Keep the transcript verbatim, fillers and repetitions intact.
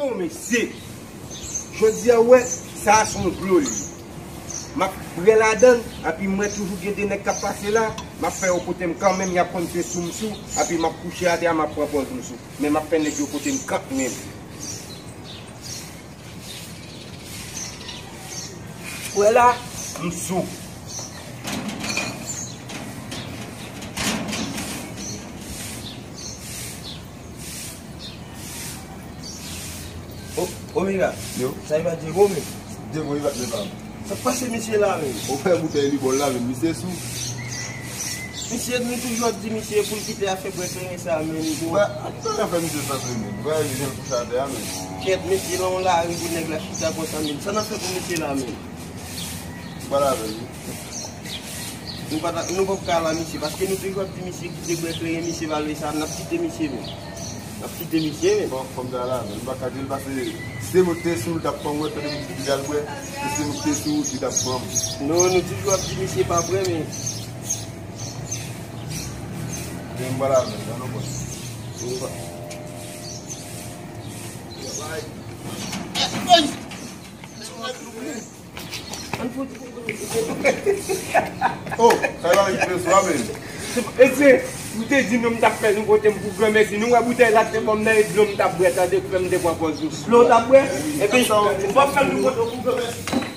Yo, mesye, jodi a, w wè, sa a se yon dlo li. M ap bwè ladan l, epi m wè toujou gen de nèg k ap pase la, m ap fè yo pote m kanmenm, y ap konn se sou m sou, epi m ap kouche atè a, m ap pran pòz m sou. Men m ap fè nèg yo pote m kanmenm. W wè la, m sou. O, Omega. Yo. Sa e pa Diego, men? Diego, e pa, e pa. Sa k pase misye la, men? Ou fè boutèy li bò l la, men misye sou. Misye, nou toujou ap di misye pou l kite afè bwè kleren sa, men. Bon. Ba, sa n ap fè misye sa, men? Ba, li jan l kouche atè a, men. Kèt, mesye, nan yon lari pou nèg la chita konsa, men. Sa n ap fè pou misye la, men? Pale avè l, wi. Nou pa ta, nou pap ka la, misye, paske nou toujou ap di misye kite bwè kleren, misye pa vle sa, n ap kite misye, men. N ap kite misye, men. Fò, fò m ta la, men. Nou pa ka di l, paske se mwen ki te sou l, t ap pran mwen, tande m di l al bwè, se, se mwen ki te sou l, li t ap pran m. Non, nou toujou ap di misye pa bwè, men. Men m pa la, men, nan non, bwè. Nou pa. Oh, sa va rive swa, men. Mesye, m te di nou m t ap fè nou pote m pou granmèsi. Nou wè boutèy la te ban m nan e dlo m t ap bwè, tande, k fè m te pran pòz nou. Dlo w t ap bwè? Epi, ou p ap fè nou pote w pou granmèsi.